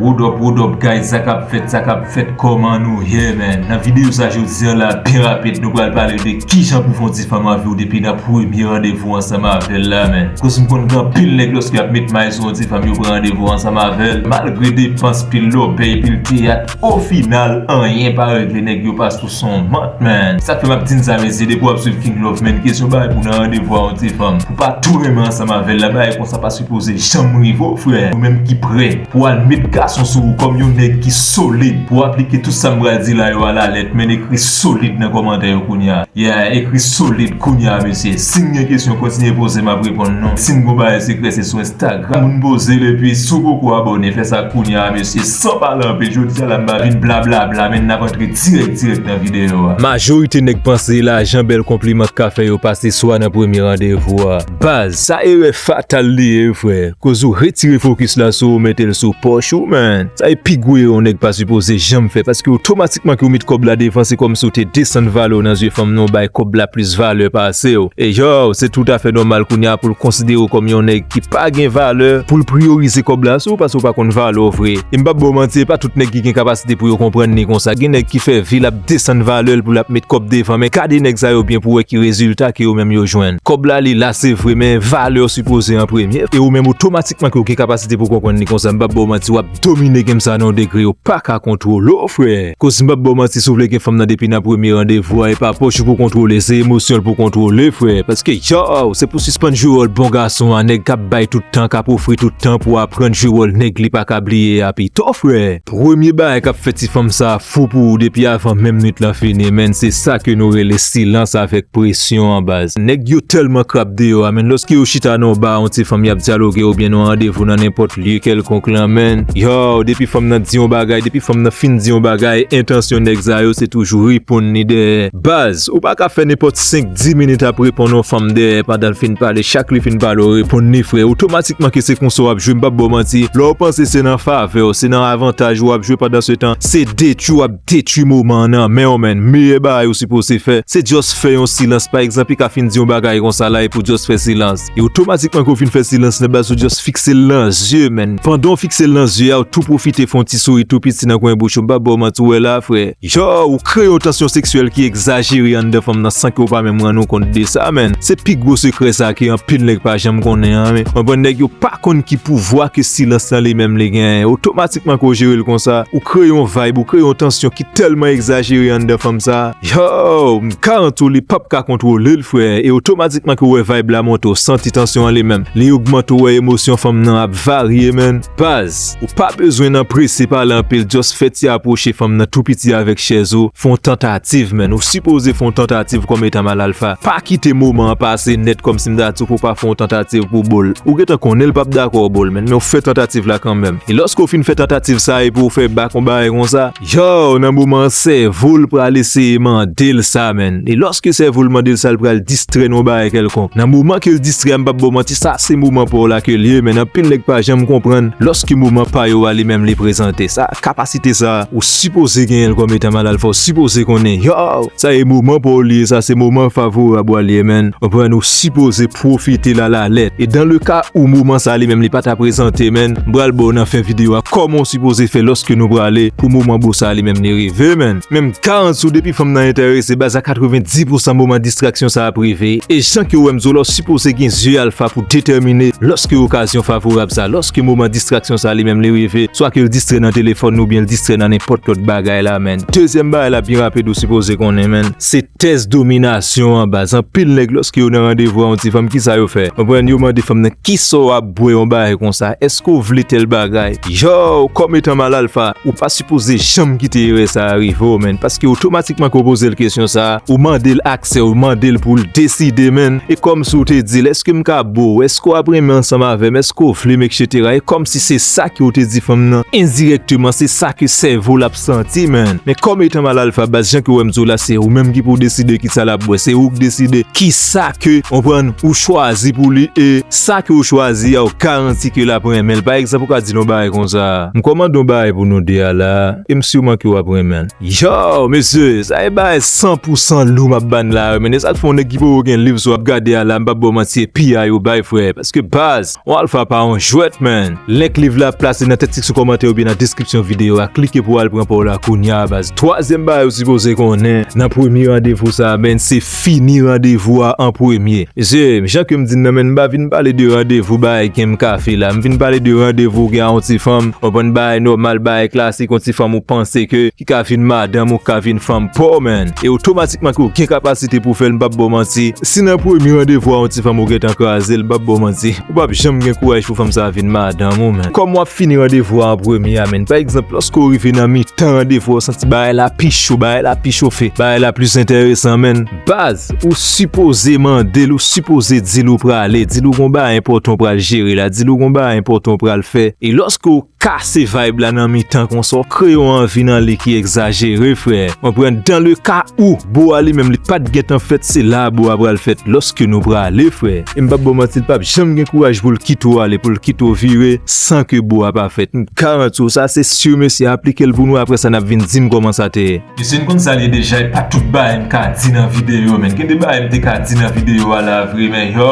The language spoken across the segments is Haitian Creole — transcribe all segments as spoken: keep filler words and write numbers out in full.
What up, what up, guys? Sa k ap fèt, sa k ap fèt, kòman nou ye, man? Nan videyo sa jodi a la, byen rapid, nou pral pale de kijan pou fè yon ti fanm anvi w depi nan premye randevou ansanm avè l la, man. Koz m konn gen anpil nèg lòske y ap met may sou yon ti fanm, yo pran randevou ansanm avè l, malgre depans, pil lòbèy, pil teyat, o final, anyen pa regle, nèg yo pase w son mant, man. Sa k fè m ap di n sa, mesye, depi w ap swiv King Love, man, kesyon bay pou nan randevou a yon ti fanm, pou pa tou renmen ansanm avè l la, bagay konsa pa sipoze janm rive w, frè. Ou menm ki prè pou al met gason sou ou kòm yon nèg ki solid, pou aplike tout sa m pral di la yo alalèt, men ekri solid nan kòmantè yo kounye a. Yeah, ekri solid kounye a, mesye. Si n gen kesyon, kontinye poze, m ap reponn nou. Si n gon bagay sekrè, se sou Instagram moun poze l, epi si w poko abòne, fè sa kounye a, mesye. San pale anpil, jodi a la, m pa vin blablabla, men n ap antre dirèk, dirèk nan videyo a. Majorite nèg panse lajan bèl konpliman k ka fè yo pase swa nan premye randevou a. Baz, sa erè fatal li ye, frè. Koz ou retire fokis la sou ou, mete l sou pòch ou, man. Sa e pi gwo erè yon nèg pa sipoze janm fè, paske otomatikman ke w met kòb la devan, se kòmsi w te desann valè w nan zye fanm nan, w bay kòb la plis valè pase w. E yo, se toutafè nòmal kounye a pou l konsidere w kòm yon nèg ki pa gen valè, pou l priyorize kòb la sou ou, paske w pa konn valè w vre. E m p ap ba w manti, e pa tout nèg ki gen kapasite pou yo konprann li konsa. Gen nèg ki fè vi l ap desann valè l pou l ap met kòb devan, men gade nèg sa yo byen pou w wè ki rezilta ke yo menm yo jwenn. Kòb la li la, se vre, men valè w sipoze an premye. E ou menm otomatikman ke w gen kapasite pou w konprann li konsa, m p ap ba w manti, w ap domine game sa nan yon degre yo pa ka kontwole w, frè. Koz m p ap ba w manti, si w vle gen fanm nan depi nan premye randevou a, e pa pòch ou pou kontwole, se emosyon l pou kontwole, frè. Paske, yo, se pou sispann jwe wòl bon gason an, nèg k ap bay tout tan, k ap ofri tout tan pou aprann jwe wòl nèg li pa ka bliye a pito, frè. Premye bagay k ap fè ti fanm sa fou pou ou depi avan menm nwit lan fini, man, se sa ke nou rele silans avèk presyon an, baz. Nèg yo tèlman krap deyò a, man, lòske yo chita nan yon ba, yon ti fanm y ap dyaloge oubyen nan yon randevou nan nenpòt lye kèlkonk lan, man. Yo, depi fanm nan di yon bagay, depi fanm nan fin di yon bagay, entansyon nèg sa yo se toujou reponn li dèyè. Baz, ou pa ka fè nenpòt senk, dis minit ap reponn yon fanm dèyè pandan l fin pale, chak li fin pale, w reponn li, frè. Otomatikman ke se konsa w ap jwe, m p ap ba w manti. Lè w panse se nan favè w, se nan avantaj ou w ap jwe, pandan se tan, se detwi w ap detwi moman an nan men w, man. Meyè bagay ou sipoze fè, se just fè yon silans. Pa egzanp, li ka fin di yon bagay konsa la, epi w just fè silans. E otomatikman ke w fin fè silans nan, baz, ou just fikse l nan zye, man. Pandan w fikse l nan zye a, w tou pwofite fè yon ti souri tou piti nan kwen bouch ou. M p ap ba w manti, w wè la, frè. Yo, ou kreye yon tansyon seksyèl ki egzajere anndan fanm nan san ke w pa menm rann ou kont de sa, man. Se pi gwo sekrè sa ke anpil nèg pa janm konnen an, men. Konprann, nèg yo pa konn ki pouvwa ke silans lan li menm li genyen. Otomatikman ke w jere l konsa, ou kreye yon vibe, ou kreye yon tansyon ki tèlman egzajere anndan fanm sa. Yo, m garanti w li p ap ka kontwole l, frè. E otomatikman ke w wè vibe la monte, w santi tansyon an li menm li ogmante, w wè emosyon fanm nan ap varye, man. Baz, ou pa bezwen nan prese pale anpil, just fè ti apwoche fanm nan tou piti avèk chèz ou, fè yon tantativ, man. Ou sipoze fè yon tantativ kòm etan mal alfa. Pa kite moman an pase nèt kòmsi m ta di w pou w pa fè yon tantativ pou bo l. Ou gentan konnen l p ap dakò bo l, man, men w fè tantativ la kanmenm. E lòske w fin fè tantativ sa epi w fè bak yon bagay konsa, yo, nan moman an sèvo l pral eseye mande l sa, man. E lòske sèvo l mande l sa, l pral distrè nan yon bagay kèlkonk. Nan moman ke l distrè a, m p ap ba w manti, sa se moman pa w la ke l ye, man. Anpil nèg pa janm konprann lòske moman pa yo a li menm li prezante. Sa, kapasite sa, ou sipoze genyen l kòm etan mal alfa, ou sipoze konnen, yo, sa e moman pa w li ye, sa se moman favorab ou a li ye, man. Konprann, ou sipoze pwofite l alalèt. E dans le cas où moman sa li menm li pa ta prezante, man, m pral ba w nan fen videyo a kòman w sipoze fè lòske nou prale pou moman bo sa li menm li rive, man. Men m garanti w, depi fanm nan enterese, baz, a katrevenndis pousan moman distraksyon sa ap rive. E jan ke w wè m di w la, w sipoze gen zye alfa pou detèmine lòske okazyon favorab sa, lòske moman distraksyon sa li menm li rive, swa ke l distrè nan telefòn oubyen l distrè nan nenpòt lòt bagay la, man. Dezyèm bagay la, byen rapid, ou sipoze konnen, man, se tès dominasyon an, baz. Anpil nèg, lòske yo nan randevou a yon ti fanm, kisa yo fè? Konprann, yo mande fanm nan, kisa w ap bwè yon bagay konsa? Èske w vle tèl bagay? Yo, kòm etan mal alfa, ou pa sipoze janm kite erè sa a rive w, man. Paske otomatikman ke w poze l kesyon sa a, ou mande l aksè, ou mande l pou l deside, man. E kòmsi w te di l, èske m ka bo w? Èske w ap renmen ansanm avè m? Èske w vle m, etsetera? E kòmsi se sa ke w te di fanm nan, endirèkteman, se sa ke sèvo l ap santi, man. Men kòm etan mal alfa, baz, jan ke w wè m di w la, se ou menm ki pou deside kisa l ap bwè. Se ou k deside kisa ke, konprann, ou chwazi pou li, e sa ke ou chwazi a, ou garanti ke l ap renmen l. Pa egzanp, ou ka di l yon bagay konsa, m kòmande yon bagay pou nou de a la, e m siman ke w ap renmen l. Yo, mesye, sa e bagay san pousan lou m ap ba n la, men e sa k fè yon nèg ki poko gen liv sa w ap gade a la, m p ap ba w manti, e piya yo bay, frè. Paske baz, yon alfa pa yon jwèt, man. Link liv la ap plase nan tèt Tik sou kòmantè oubyen nan deskripsyon videyo a, klike pou w al pran pa w la kounye a, baz. Twazyèm bagay ou sipoze konnen nan premye randevou sa a, menn, se fini randevou a an premye. Mesye, jan ke m di n nan, menn, m pa vin pale de randevou bagay kenbe kafe la. M vin pale de randevou ou gen a yon ti fanm, konprann, bagay nòmal, bagay klasik, yon ti fanm ou panse ke ki ka vin madanm ou, ka vin fanm pa w, menn. E otomatikman ke w gen kapasite pou w fè l, m p ap ba w manti. Si nan premye randevou a yon ti fanm ou gentan kraze l, m p ap ba w manti, ou p ap janm gen kouraj pou fanm sa a vin madanm ou, menn. Kòm w ap fini randevou a an premye a, menn. Pa egzanp, lòske w rive nan mitan randevou a, w santi bagay la pi cho, bagay la pi chofe, bagay la plis enteresan, menn. Baz, ou sipoze mande l, ou sipoze di l ou prale, di l ou gon bagay enpòtan w pral jere la, di l ou gon bagay enpòtan w pral fè. E lòske w kase vibe la nan mitan konsa, w kreye yon anvi nan li ki egzajere, frè. Konprann, dans le cas où bo a li menm li pa t gentan fèt, se la bo a pral fèt lòske nou prale, frè. E m p ap ba w manti, l p ap janm gen kouraj pou l kite w ale, pou l kite w vire san ke bo a pa fèt. M garanti w sa, se si, mesye, aplike l pou nou, apre sa n ap vin di m kòman sa te ye. Mesye, n konn sa l ye deja, e pa tout bagay m ka di nan videyo, menn. Gen de bagay m te ka di nan videyo a la vre, men yo,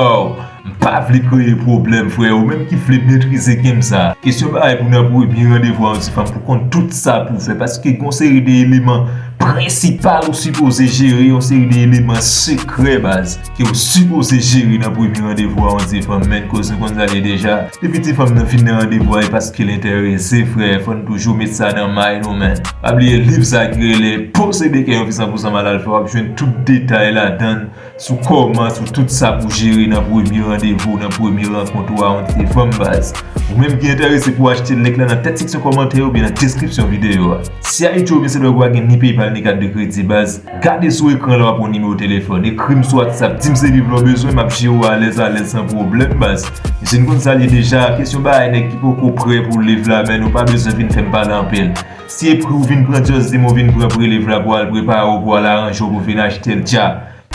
m pa vle kreye pwoblèm, frè. Ou menm ki vle metrize game sa. Kesyon bagay pou nan premye randevou a yon ti fanm pou konn tout sa pou fè. Paske gon seri de eleman prensipal ou sipoze jere, yon seri de eleman sekrè, baz, ke ou sipoze jere nan premye randevou a yon ti fanm, menn, koz nou konn sa l ye deja. Depi ti fanm nan fin nan randevou a, e paske l enterese, frè. Fò n toujou met sa nan may nou, menn. Pa bliye liv sa ki rele Posede kè yon fi san pou san mal alfa, w ap jwenn tout detay ladan l. Sou kòman, sou tout sa pou jere nan premye randevou, nan premye rankont ou a yon ti fanm, baz. Ou menm ki enterese pou achte, link la nan tèt seksyon kòmantè oubyen nan deskripsyon videyo a. Si Ayiti oubyen se lòk ou pa gen ni PayPal ni kat de kredi, baz, gade sou ekran la w ap wè nimewo telefòn. Ekri m sou WhatsApp, di m se liv la w bezwen, m ap jere w alèz alèz san pwoblèm, baz. Mesye, n konn sa l ye deja, kesyon bagay nèg ki poko prè pou liv la, menn, ou pa bezwen vin fè m pale anpil. Si e pri w vin pran, just di m ou vin pran pri liv la pou al prepare w, pou al aranje w, pou vin achte l dja.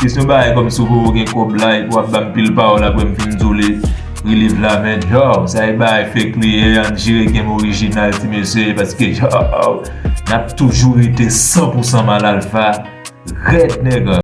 Kesyon bagay kòm si w poko gen kòb la, epi w ap ban m pil pawòl apre m fin di w li, li liv la, men, yo, sa e bagay fake li ye, ann jere game orijinal, ti mesye, paske, yo, n ap toujou rete san pou san mal alfa, rèd, nèg.